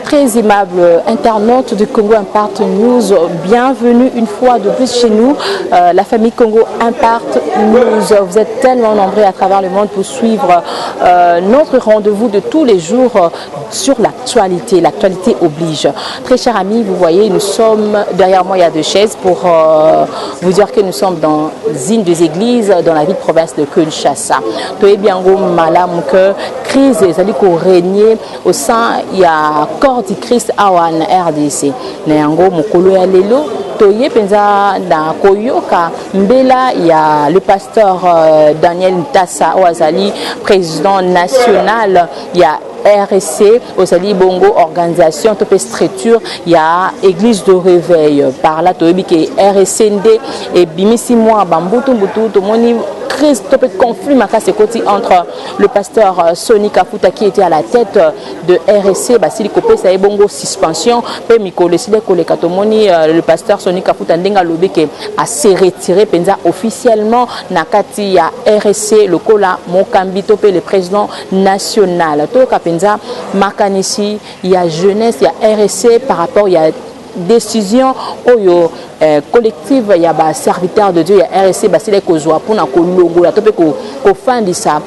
Très aimable internaute de Congo Impact News, bienvenue une fois de plus chez nous, la famille Congo Impact News. Vous êtes tellement nombreux à travers le monde pour suivre notre rendez-vous de tous les jours sur l'actualité. L'actualité oblige. Très chers amis, vous voyez, nous sommes derrière moi, il y a deux chaises pour vous dire que nous sommes dans une des églises dans la ville-province de Kinshasa. Toyebi yango malamu que crise ezali ko régner au sein ya Corps du Christ awa na RDC. Na yango, mokolo ya lelo, toye mpenza na koyoka mbela ya le pasteur Daniel Ntasa, oyo azali président national ya RSC, ozali bongo organisation to mpe structure ya Église de Réveil. Par là toyebi ke RSC nde ebimisi mwa bambutu-mbutu. Tomoni crise to mpe conflit makasi ekoti entre le pasteur Sony Kafuta, qui était à la tête de RSC. Basili kopesa ye bongo suspension, mpe mikolo esili koleka, tomoni le pasteur Sony Kafuta ndenge alobi ke ase retiré mpenza officiellement na kati ya RSC lokola mokambi to mpe le président national. Toyoka mpenza makanisi ya jeunesse ya RSC par rapport ya décision oyo collective ya baserviteur de Dieu ya RSC basili kozwa mpona kolongola to mpe kofandisa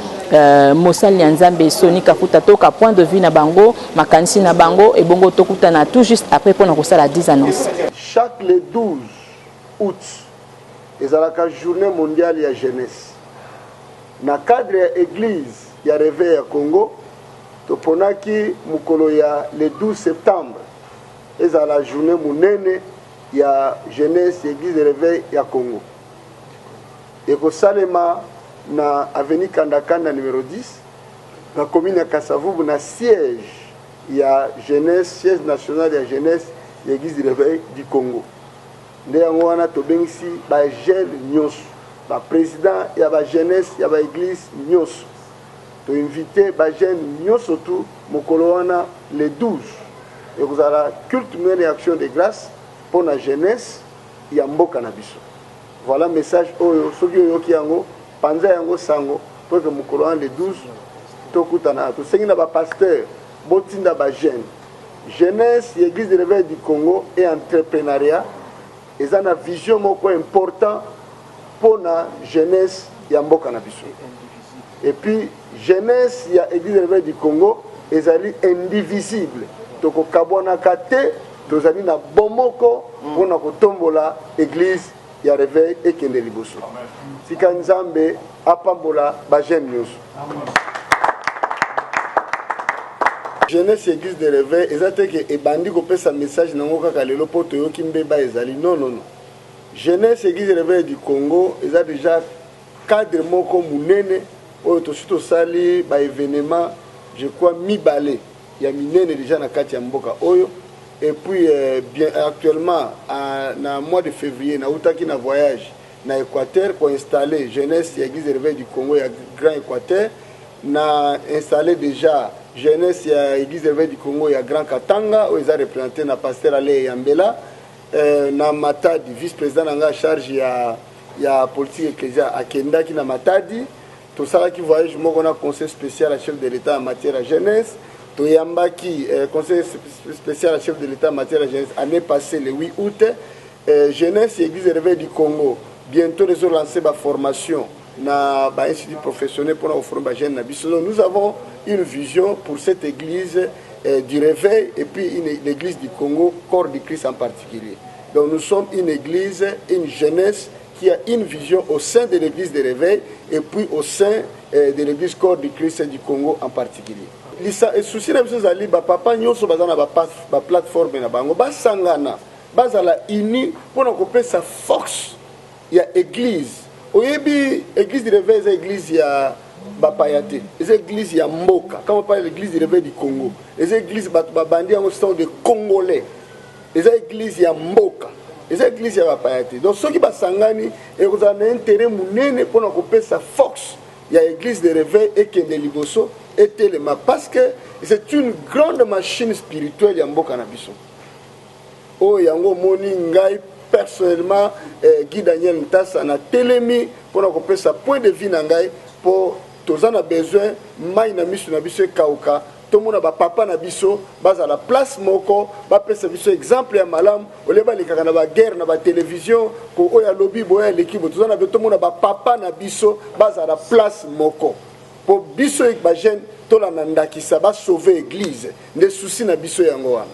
mosali ya Nzambe Soni Kafuta. Toyoka point de vue na bango, makanisi na bango. Ebongo tokutana tout juste après mpona kosala 10 annonces. Chaque le 12 août ezalaka Journée mondiale ya jeunesse. Na cadre ya Église ya Réveil ya Congo, toponaki mokolo ya le 12 septembre ezala journée monene ya jeunesse ya Église de Réveil ya Congo. Ekosalema na avenue Kandakanda numéro 10, na commune ya Kasavubu, na siège ya jeunesse, siège national ya jeunesse ya Église de Réveil du Congo. Nde yango wana tobengisi bajeune nyonso, baprésident ya bajeunesse ya baéglise nyonso. Toinvite bajeune nyonso tu mokolo wana le 12. Ekozala culte monene ya action de grâce mpo na jeunesse ya mboka na biso. Voilà message oyo, soki oyoki yango, panza yango sango po eke mokolo wana le 12 tokutana. Tosengi na bapasteur botinda bajeune. Jeunesse ya Église de Réveil du Congo et entrepreneuriat eza na vision moko important mpo na jeunesse ya mboka na biso. Et puis jeunesse ya Église de Réveil du Congo ezali indivisible, tokokabwanaka te, tozali na bomoko mpona kotombola Église ya Réveil ekende liboso. Tika Nzambe apambola bajeune nyonso. Jeunesse Église de Réveil eza te ke ebandi kopesa message nango kaka lelo mpo toyoki mbeba ezali. Non, non, non. Jeunesse Église de Réveil du Congo eza déjà cadre moko monene oyo tosi tosali baévénement, je crois, mibale ya minene déjà na kati ya mboka oyo. Et puis bien actuellement, na mois de février, nautaki na voyage na Équateur koinstaller jeunesse ya Église de Réveil du Congo ya Grand Équateur. Na installé déjà jeunesse ya Église de Réveil du Congo ya Grand Katanga, oyo eza représenté na pasteur Ale Yambela na Matadi. Vice président na nga charge ya politique ecclésiale akendaki na Matadi. Tosalaki voyage moko na conseil spécial ya chef de l'État en matière ya jeunesse. Toyambaki conseil spécial ya chef de l'État en matière ya jeunesse année passée le 8 août. Jeunesse ya Église de Réveil du Congo bientôt ezolancer baformation na bainstitut professionnel mpona koformer bajeune na biso. Donc nous avons une vision pour cette Église du Réveil et puis l'Église du Congo, Corps du Christ en particulier. Donc nous sommes une église, une jeunesse qui a une vision au sein de l'Église de Réveil et puis au sein de l'Église Corps du Christ du Congo en particulier. Lisa souci na biso ezali bapapa nyonso baza na baplateforme na bango basangana, bazala uni mpona kopesa force ya église. Oyebi, Église du Réveil eza église ya bapaya te, eza église ya mboka. Quand on parle l'Église du Réveil du Congo, eza église bato babandi yango, ce sont des Congolais. Eza église ya mboka, eza église ya bapaya te. Donc soki basangani, ekozala na intérêt monene mpona kopesa force ya Église de Réveil ekende liboso, etelema, parce que c'est une grande machine spirituelle ya mboka na biso. Oyo yango omoni ngai personnellement, Guy Daniel Ntasa, natelemi mpona kopesa point de vue na ngai, mpo toza na besoin mai na miso na biso ekauka. Tomona bapapa na biso bazala place moko, bapesa biso exemple ya malamu, olie balekaka na baguerre na batelevizio ko oyo alobi boye aleki bo. Toza na be tomona bapapa na biso bazala place moko mpo biso bajeune tolanda ndakisa, basauve église. Nde souci na biso yango wana.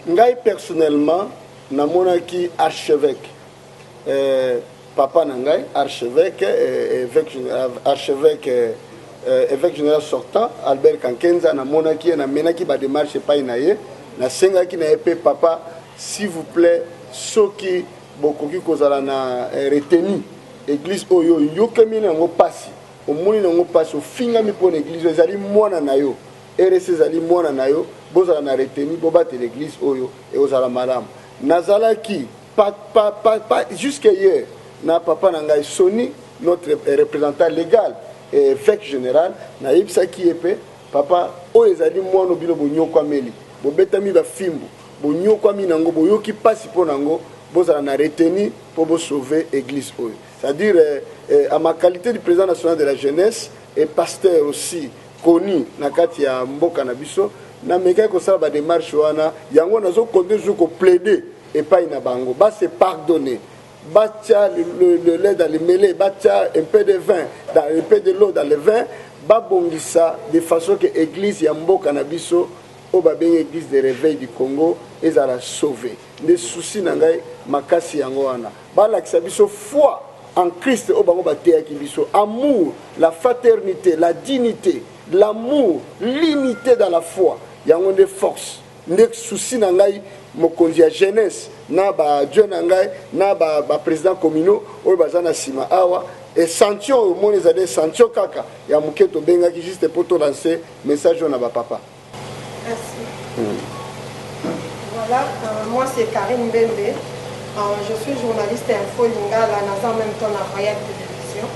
Ngai personnellement namonaki archevêque, papa na ngai archevêque, évêque, archevêque, évêque général sortant Albert Kankenza, namonaki ye, namenaki badémarche epai na ye, nasengaki na ye mpe: "Papa, s'il vous plaît, soki bokoki kozala na retenu église oyo, oyokemi na yango mpasi, omoni na yango mpasi, ofingami mpo na église oyo, ezali mwana na yo, RS ezali mwana na yo, bozala na retenu, bobatela église oyo, ekozala malamu." Nazalaki pa, pa, pa, pa, jusque hier na papa na ngai Soni, notre représentant légal, évêque général. Nayebisaki ye mpe: "Papa, oyo ezali mwana bino, bonyokwameli, bobetami bafimbu, bonyokwami nango, boyoki mpasi mpo nango, bozala na retenu mpo bosauve église oyo." C'est-à-dire, à ma qualité du président national de la jeunesse et pasteur aussi connu na kati ya mboka na biso, namekaki kosala badémarche wana. Yango nazokonte toujours koplaide epai na bango, base pardonner, batia le lait dans le mêlé, batia un peu de vin dans un peu de l'eau dans le vin, babongisa de façon que église ya mboka na biso oyo babengi Église de Réveil du Congo ezala sauvé. Nde souci na ngai makasi yango wana. Balakisa biso foi en Christ oyo bango bateyaki biso, amour, la fraternité, la dignité, l'amour, l'unité dans la foi. Yango nde force, nde souci na ngai, mokonzi ya jeunesse na baadjoint na ngai na baprésident ba communaux oyo baza na nsima awa. Échantillon oyo omoni ezali échantillon kaka ya moke, tobengaki juste mpo tolance message oyo na bapapa. Merci. Voilà, moi c'est Karine Bembe. Je suis journaliste info Lingala, naza en même temps na Royal Télévision.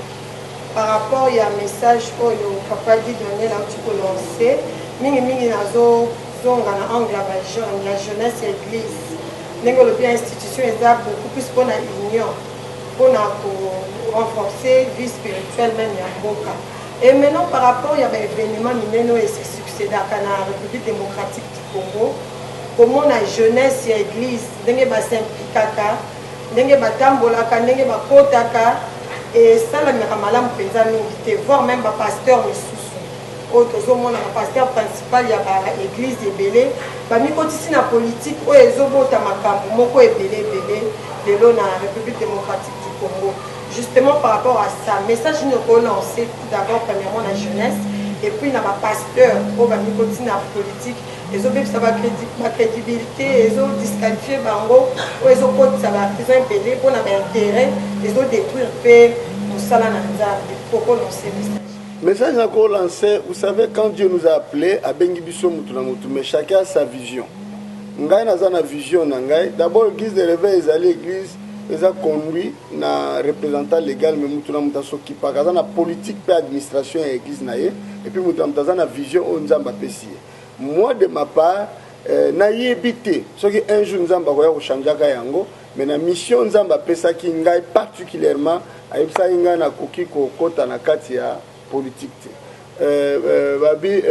Par rapport à un message oyo papa Guy Daniel auti kolancer, mingi mingi nazozonga na angle ya bajeune, ya jeunesse ya église. Ndenge olobi, institution eza beaucoup plus mpona union, mpona korenforcer vie spirituelle même ya mboka. Et maintenant, par rapport ya baévénement minene oyo ese succédaka na République démocratique du Congo, komona jeunesse ya église ndenge basimpliquaka, ndenge batambolaka, ndenge bakotaka, esalamaka malamu mpenza mingi te, voire même bapasteur misusu oyo tozomona, bapasteur principal ya baéglise ebele bamikotisi na politique oyo ezobota makambo moko ebele ebele lelo na République démocratique du Congo. Justement, par rapport à ça, message nini okolancer tout d'abord premièrement na jeunesse et puis na bapasteur oyo bamikotisi na politique, ezobebisa bacrédibilité, ezodisqualifie bango, oyo ezokotisa baprison ebele mpona baintérêt, ezodétruire mpe mosala na Nzambe? Okolancer message? Message nakolancer, vous savez, quand Dieu nous a appelé, abengi biso mutu na mutu, mais chacun a sa vision. Ngai naza na vision na ngai. D'abord, église de réveil ezali église eza conduit na représentant légal, mais mutu na mutu asokipaka, aza na politique mpe administration ya église na ye, et puis mutu na mutu aza na vision oyo Nzambe apesi ye. Moi, de ma part, nayebi te soki un jour Nzambe akoya kochangeaka yango, mais na mission Nzambe apesaki ngai particulièrement, ayebisaki ngai nakoki kokɔta na kati ya politique te. Babi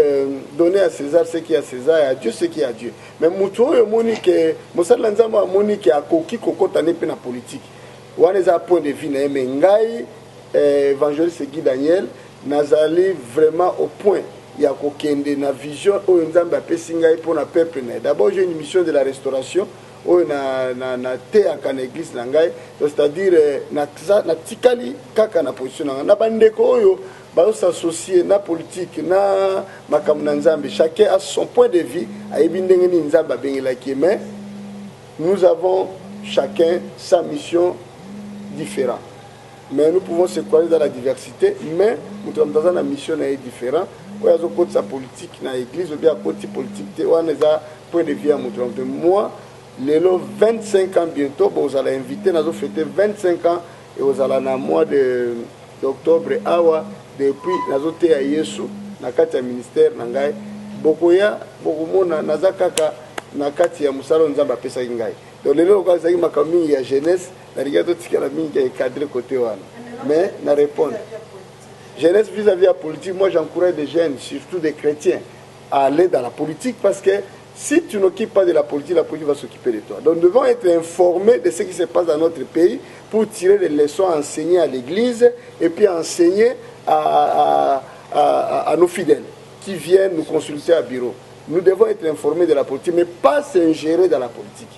donner à César ce qui est à César et à Dieu ce qui est à Dieu. Mais motu oyo omoni ke mosali na Nzambe, amoni ke akoki kokɔta ne mpe na politique wana, eza point de vue na ye. Mais ngai, évangéliste Guy Daniel, nazali vraiment au point ya kokende na vision oyo Nzambe apesi ngai mpona peuple na ye. D'abord, j'ai une mission de la restauration oyo nateyaka na église na ngai. C'est-à-dire, natikali kaka na position na ngai. Na bandeko oyo bazosassocie na politique na makambo na Nzambe, chacun a son point de vue, ayebi ndenge nini Nzambe abengelaki ye, mais nous avons chacun sa mission différente, mais nous pouvons se croiser dans la diversité. Mais moto na moto aza na mission na ye différent. Oyo azokotisa politique na église obi akoti politique te, wana eza point de vue ya moto na moto. Moi, lelo 25 ans bientôt, bozala invité, nazofete 25 ans, ekozala na mois de d'octobre awa, depuis nazoteya Yesu na kati ya ministère na ngai. Bokoya, bokomona naza kaka na kati ya mosala oyo Nzambe apesaki ngai. Donc lelo, lokola ezalaki makambo mingi ya jeunesse, nalingi totikala mingi ya encadre côté wana, mais na répondre jeunesse vis-à-vis ya politique. Moi, j'encourage des jeunes, surtout des chrétiens. à aller dans la politique parce que si tu n'occupes pas de la politique, la politique va s'occuper de toi. Donc nous devons être informés de ce qui se passe dans notre pays pour tirer des leçons à enseigner à l'église et puis enseigner à, à, à, à nos fidèles qui viennent nous consulter à bureau. Nous devons être informés de la politique, mais pas s'ingérer dans la politique.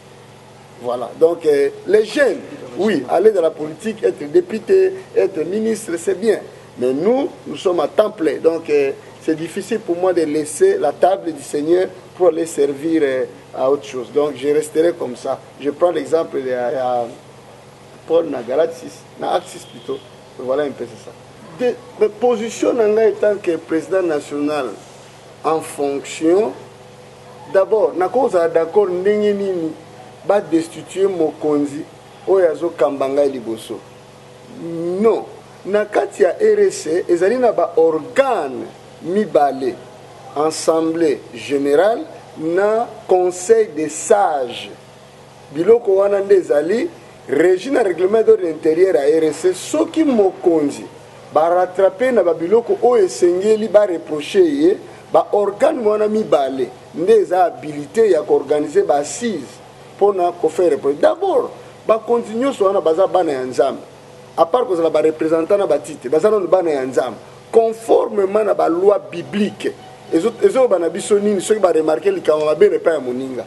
Voilà. Donc, euh, les jeunes, oui, aller dans la politique, être député, être ministre, c'est bien. Mais nous, nous sommes à temps plein. Donc, euh, c'est difficile pour moi de laisser la table du Seigneur pour aller servir euh, à autre chose. Donc, je resterai comme ça. Je prends l'exemple de à, Paul na Galate 6, na Acte 6 plutôt. Voilà un peu c'est ça. De, position na ngai tant que président national en fonction, d'abord, nakozala d'accord ndenge nini ba destituer mokonzi oyo azokamba ngai liboso. Non, na kati ya RC ezali na ba organe mibale, assemblée générale na conseil des sages. Biloko wana nde ezali régi na règlement d'ordre intérieur ya RC. Soki mokonzi barattraper na babiloko oyo esengeli bareprocher ye, baorgane wana mibale nde eza habilité ya koorganiser baassise mpona kofaire reproche. D'abord, bakonzi nyonso wana baza bana ya Nzambe. À part kozala bareprésentant na batitre, baza nano bana ya Nzambe conformément na baloi biblique. Ezoloba na biso nini soki baremarquer likambo mabe na epai ya moninga?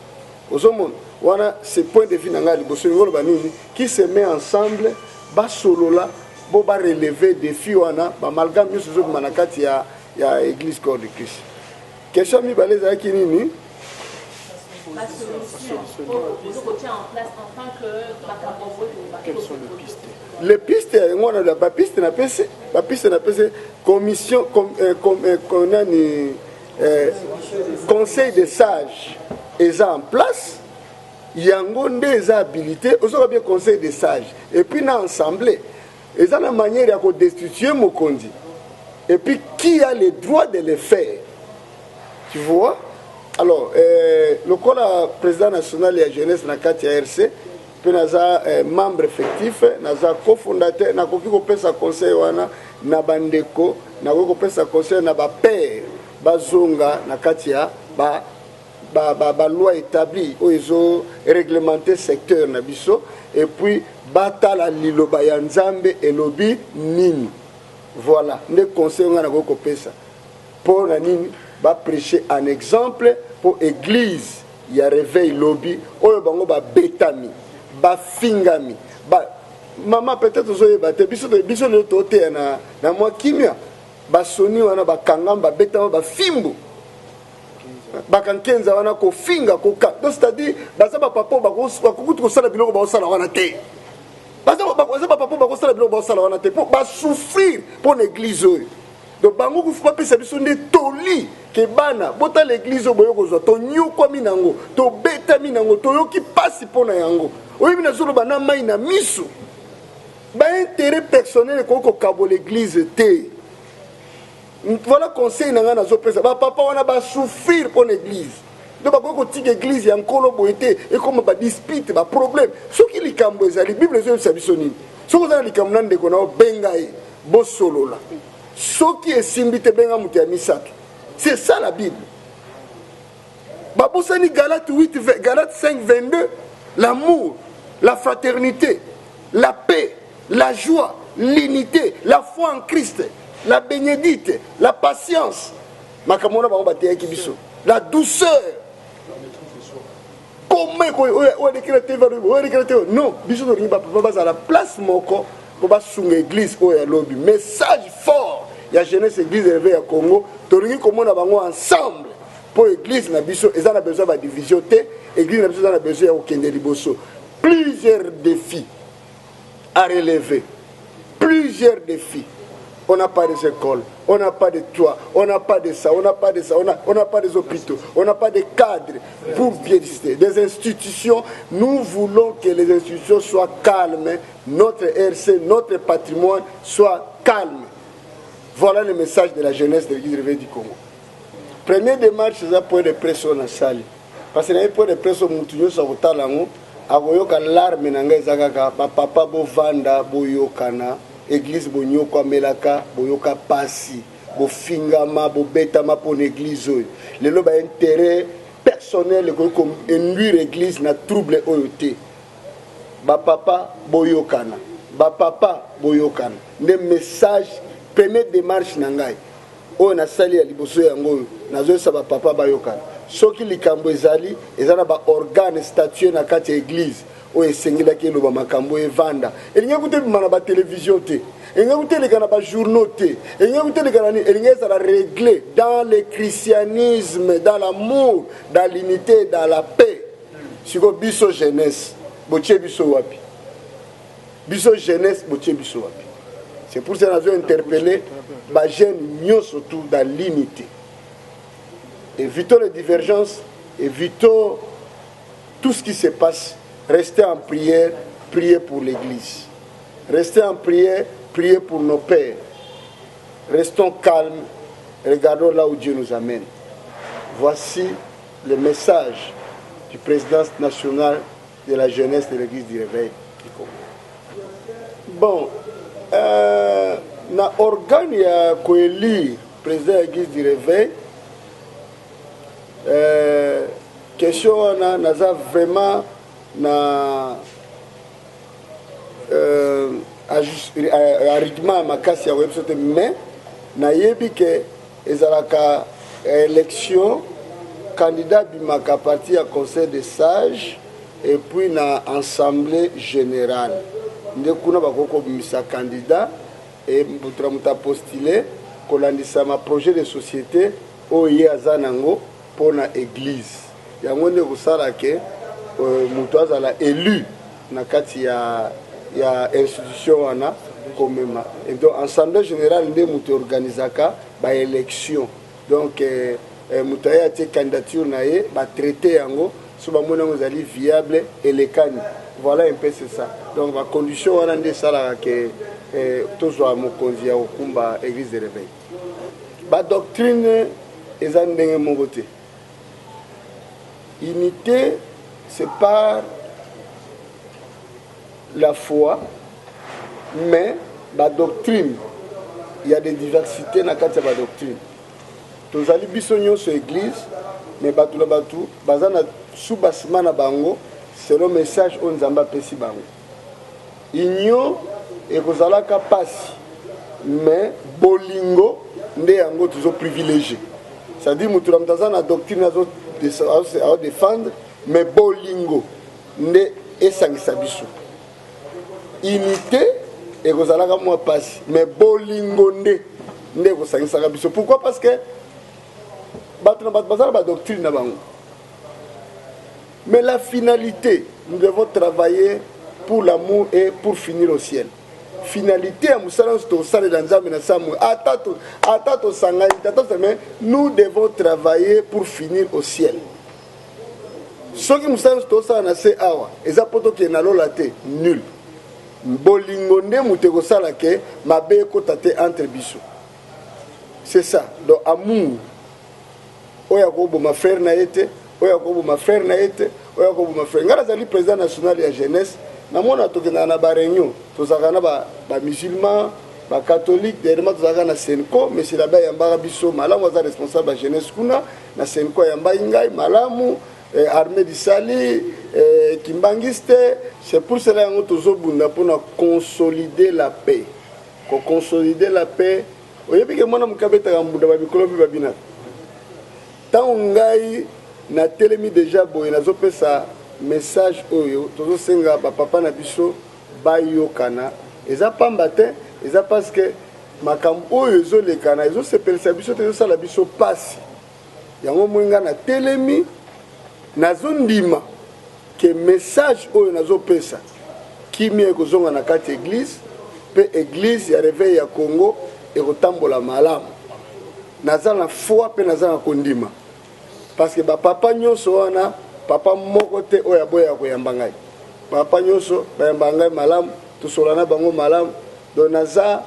Ozomona wana, ce point de vue na ngai liboso elingi oloba nini? Qui se met ensemble, basolola bo barelever défi wana, baamalgame nyonso ezobima na kati ya église Corps de Christ. Question ya mibale ezalaki nini? Basolution ozokotia en place en tant que makambo? Quelles sont les pistes? Les pistes, yango wana, bapiste napesi, bapiste napesi, commission com, com, com, nani, conseil des sages eza en place. Yango nde eza habilité. Ozoka bien, conseil des sages et puis na assemblée eza na manière ya kodestituer mokonzi et puis qui a le droit de le faire, tu vois? Alors, lokola président national ya jeunesse na kati ya RC mpe naza membre effectif, naza cofondateur, nakoki kopesa conseil wana na bandeko, nakoki kopesa conseil na bapère bazonga na kati ya ba baloi ba, ba, ba établi oyo ezoréglementer secteur na biso et puis batala liloba ya Nzambe elobi nini. Voilà nde conseil ngai nakoki kopesa. Mpo na nini? Baprêche en exemple mpo église ya réveil lobi oyo bango babetami, bafingami ba, mama peut-être ozoyeba te, biso biso lelo toteya na mwa kimia. Basoni wana bakangami, babetama, bafimbu, bakankenza wana, kofinga, koka. Donc c'est-à-dire baza bapapa bakokuti kosala biloko baosala wana te. Baza bapapa bakosala biloko baosala wana te mpo basouffrir mpo na église oyo. Donc bango kufu bapesa biso nde toli ke bana botala église oyo boye kozwa, tonyokwami nango, tobetami nango, toyoki mpasi mpo na yango. Oyebi, nazoloba na mai na miso, baintérêt personnel ekoki kokabola église te. Voilà conseil na ngai nazopesa bapapa wana, basouffrir mpo na église. Donc bakoki kotika église ya Nkolo boye te, ekoma badispute, baproblème. Soki likambo ezali, Bible ezoyebisa biso nini? Soki oza na likambo na ndeko na yo, benga ye, bosolola. Soki esimbi te, benga moto ya misato. C'est ça la Bible. Babosani Galate 8, Galate 5 22: l'amour, la fraternité, la paix, la joie, l'unité, la foi en Christ, la bénédite, la patience. Makambo wana bango bateyaki biso, la douceur. Comment oyo alekela te, oyo alekela te? Non, biso tolingi bapapa bazala place moko mpo basunga église oyo ya lobi. Message fort ya jeunesse église réveil ya Congo, tolingi komona bango ensemble mpo église na biso eza na besoin ya badivision te. Église na biso eza na besoin ya kokende liboso. Plusieurs défis à relever, plusieurs défis. On n'a pas des écoles, on n'a pas de toit, on n'a pas de ça, on n'a pas de ça, on n'a pas des hôpitaux, on n'a pas de cadres pour bien citer. Des institutions, nous voulons que les institutions soient calmes, notre RC, notre patrimoine soit calme. Voilà le message de la jeunesse de l'Église réveil du Congo. Première démarche, c'est un point de presse na salle. Parce que point de presse, mutu nyonso akotala yango, akoyoka larme na ngai. Eza kaka bapapa bovanda, boyokana. Église bonyokwamelaka, boyoka pasi. Bofingama, bobetama mpo na église oyo. Lelo ba intérêt personnel ekoki ko induire église na trouble oyo te. Ba papa boyokana, ba papa boyokana. Nde message, première démarche na ngai oyo nasali ya liboso yango oyo, nazoyesa ba papa bayokana. Soki likambo ezali, eza na ba organe statue na kati ya église oyo esengelaki eloba makambo evanda. Elingi kuta ebima na batelevizio te, elingi kuta eleka na bajournaux te, elingi kuta eleka na nini, elingi ezala réglé dans le christianisme, dans l'amour, dans l'unité, dans la paix. Sikoyo biso jeunesse botie biso wapi? Biso jeunesse botie biso wapi? C'est pour ça nazo interpeller bajeune nyonso tout dans l'unité. Évitons les divergences, évitons tout ce qui se passe. Restez en prière, priez pour l'église. Restez en prière, priez pour nos pères. Restons calmes, regardons là où Dieu nous amène. Voici le message du président national de la jeunesse de l'église du Réveil du Congo. Bon, na organe ya koélire président ya église du Réveil, question wana naza vraiment na argument ya makasi ya koyebi biso te, mais nayebi ke ezalaka élection, candidat abimaka parti ya conseil des sages et puis na assemblée générale nde kuna bakoki kobimisa candidat e moto na moto apostule kolandisama projet de société oyo ye aza nango mpona église. Yango nde kosala ke moto azala élu na kati ya institution wana komema. Et donc assemblée générale nde moto organisaka baélection. Donc moto aye atie candidature na ye, batraite yango, so bamoni yango ezali viable, elekani. Voilà un peu, c'est ça. Donc bacondition wana nde esalaka ke tozwa mokonzi ya kokumba église de réveil. Badoctrine eza ndenge moko te. Unité, c'est par la foi, mais badoctrine, il y a des diversités na kati ya badoctrine. Tozali biso nyonso église, mais bato na bato baza na soubassement na bango selon message oyo Nzambe apesi bango. Union ekozalaka mpasi, mais bolingo nde yango tozoprivilégie. C'est-à-dire moto na moto aza na doctrine azodéfendre, mais bolingo nde esangisa biso. Unité ekozalaka mwa mpasi, mais bolingo nde ekosangisaka biso. Pourquoi? Parce que bato na bato baza na badoctrine na bango, mais la finalité, nous devons travailler pour l'amour et pour finir au ciel. Finalité ya mosala nyonso tokosalela Nzambe na samu, ata tosangani te, ata, mais nous devons travailler pour finir au ciel. Soki mosala nyonso tosala na se awa eza mpo tokende na lola te, nul. Bolingo nde moto ekosala ke mabe ekota te entre biso. C'est ça. Donc amour, oyo akoboma frère na ye te, oyo akoboma frère na ye te, oyo akoboma frère. Ngai nazali président national ya jeunesse. Namona tokendaka na baréunion, tozalaka na bamusulman, bacatholique. Dernièrement tozalaka na Cenco. Monsieur l'abbé ayambaka biso malamu, aza responsable ya jeunesse kuna na Cenco, ayambaki ngai malamu. Armée du salut kimbangiste. C'est pour cela yango tozobunda mpona consolider la paix, koconsolider la paix. Oyebi ke mwana moke abetaka mbunda, bamikolo mpe babinaka. Ntango ngai natelemi deja boye, nazopesa message oyo, tozosenga bapapa na biso bayokana. Eza pamba te, eza parce que makambo oyo ezolekana ezosepelisa biso te, ezosala biso pasi. Yango moi ngai natelemi, nazondima ke message oyo nazopesa, kimia ekozonga na kati ya église mpe église ya réveil ya Congo ekotambola malamu. Naza na foi mpe naza na kondima, parce que bapapa nyonso wana, papa moko te oyo aboyaka koyamba ngai. Papa nyonso bayamba ngai malamu, tosola na bango malamu. Donc naza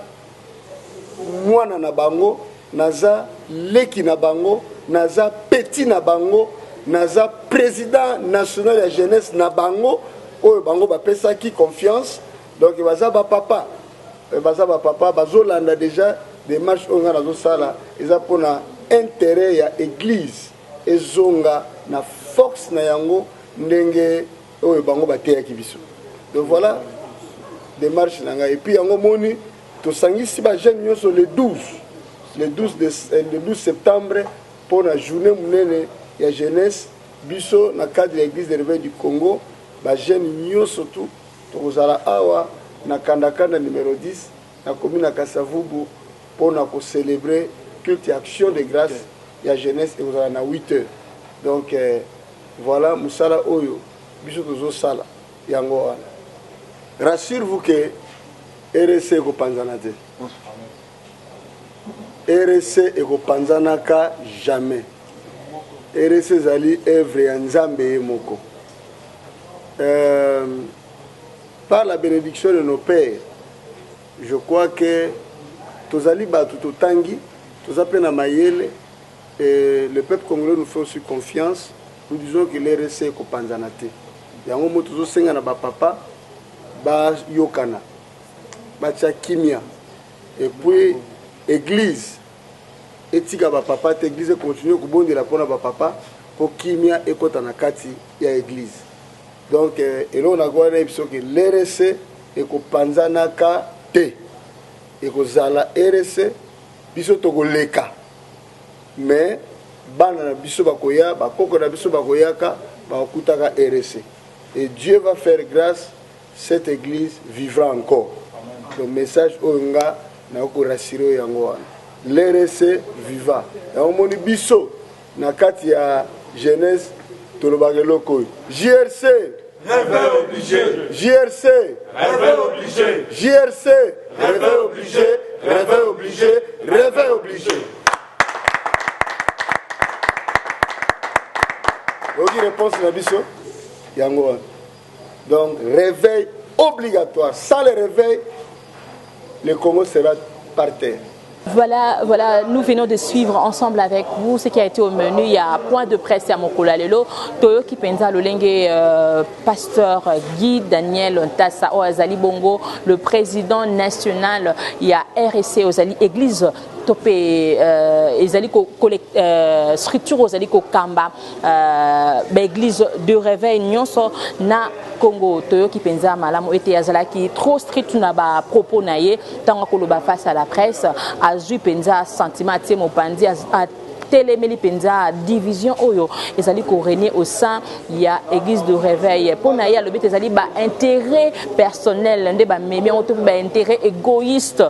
mwana na bango, naza leki na bango, naza petit na bango, naza président national ya jeunesse na bango oyo bango bapesaki confiance. Donc baza bapapa, baza bapapa, bazolanda déjà. Demarche oyo ngai nazosala eza mpona intérêt ya église ezonga na force na yango ndenge oyo bango bateyaki biso. Donc voilà démarche na ngai. Et puis yango moni tosangisi bajeune nyonso le 12, le 12, de, le 12 septembre mpona journée monene ya jeunesse. Biso na cadre ya Église de réveil du Congo, bajeune nyonso tu tokozala awa na Kandakanda numéro 10 na commune ya Kasavubu mpona kocélébrer culte ya action de grâce ya jeunesse. Ekozala na 8 heures. Donc voilà mosala oyo biso tozosala yango wana. Rassure vous que RC ekopanzana te, RC ekopanzanaka jamais. RC ezali œuvre ya Nzambe ye moko. Par la bénédiction de nos pères, je crois que tozali bato totangi, toza mpe na mayele, et le peuple congolais nous fait aussi confiance. Nous disons que l'RC ekopanzana te. Yango mo tozosenga na bapapa bayokana, batia kimia, et puis église etika bapapa te. Église econtinue kobondela mpona bapapa mpo kimia ekɔta na kati ya église. Donc eloko nakoya na biso ke l'RC ekopanzanaka te, ekozala RC. Biso tokoleka, mais bana na biso bakoya, bakoko na biso bakoyaka, bakokutaka RC, et Dieu va faire grâce, cette église vivra encore. Donc message oyo nga nakokorassurer oyo yango wana, l'RC viva. Yango moni biso na kati ya jeunesse tolobaka eloko oyo: JRC. Réveil obligé. JRC. Réveil obligé. JRC. Réveil obligé. Réveil obligé. Réveil obligé. Oyoki réponse na biso yango wana. Donc réveil obligatoire. Sans le réveil, le Congo sera par terre. Voilà, nous venons de suivre ensemble avec vous ce qui a été au menu. Il y a point de presse à mokolo lelo. Toyoki penza lolenge pasteur Guy Daniel Ntassa oyo azali bongo, le président national ya RSC, ozali église to pe ezali ko structure ozali kokamba baéglise de réveil nyonso na Congo. Toyoki mpenza malamu ete azalaki trop strict na bapropos na ye ntango akoloba face à la presse. Azwi mpenza sentiment, atie mopanzi, atelemeli mpenza division oyo ezali korégner au sein ya église de réveil. Mpo na ye, alobi ete ezali baintérêt personnel nde bamemi yango, to mpe baintérêt égoïste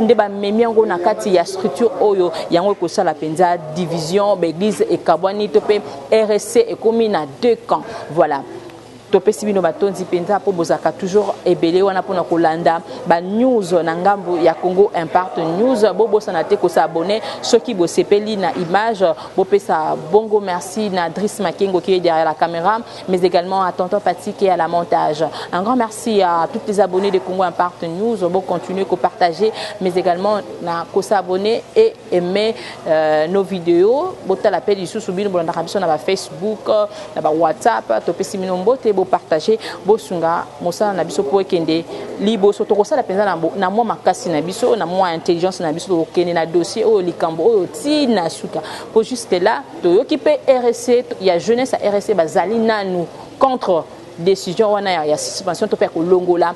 nde bamemi yango na kati ya structure oyo. Yango ekosala mpenza division, baéglise ekabwani to mpe RSC ekomi na deux camps. Voilà, topesi bino batondi mpenza mpo bozalaka toujours ebele wana mpona kolanda banews na ngambo ya Congo Impact News. Bobosana te kos'abonner soki bosepeli na image. Bopesa bongo merci na Dris Makengo qui est derrière la caméra, mais également à tonton Paty qui est à la montage. Un grand merci à tous les abonnés de Congo Impact News. Bocontinuer kopartager, mais également na kos'abonner et aimer nos vidéos. Botala mpe lisusu bino bolandaka biso na bafacebook, na bawhatsapp, topesi bino mbote. Bopartage, bosunga mosala na biso mpo ekende liboso. Tokosala mpenza na mwa makasi na biso, na mwa intelligence na biso, tokokende na dossier oyo, likambo oyo, ntina suka. Mpo jusque là toyoki mpe RSC ya jeunesse ya RSC bazali nanu contre décision wana ya suspension to mpe ya kolongola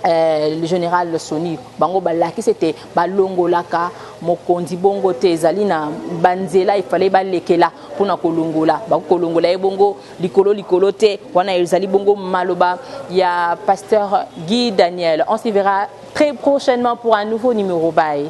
le général Soni. Bango balakisi ete balongolaka mokonzi bongo te, ezali na banzela efale balekela mpona kolongola. Bakolongola ye bongo likolo likolo te. Wana ezali bongo maloba ya pasteur Guy Daniel. On se verra très prochainement pour un nouveau numéro. Bye.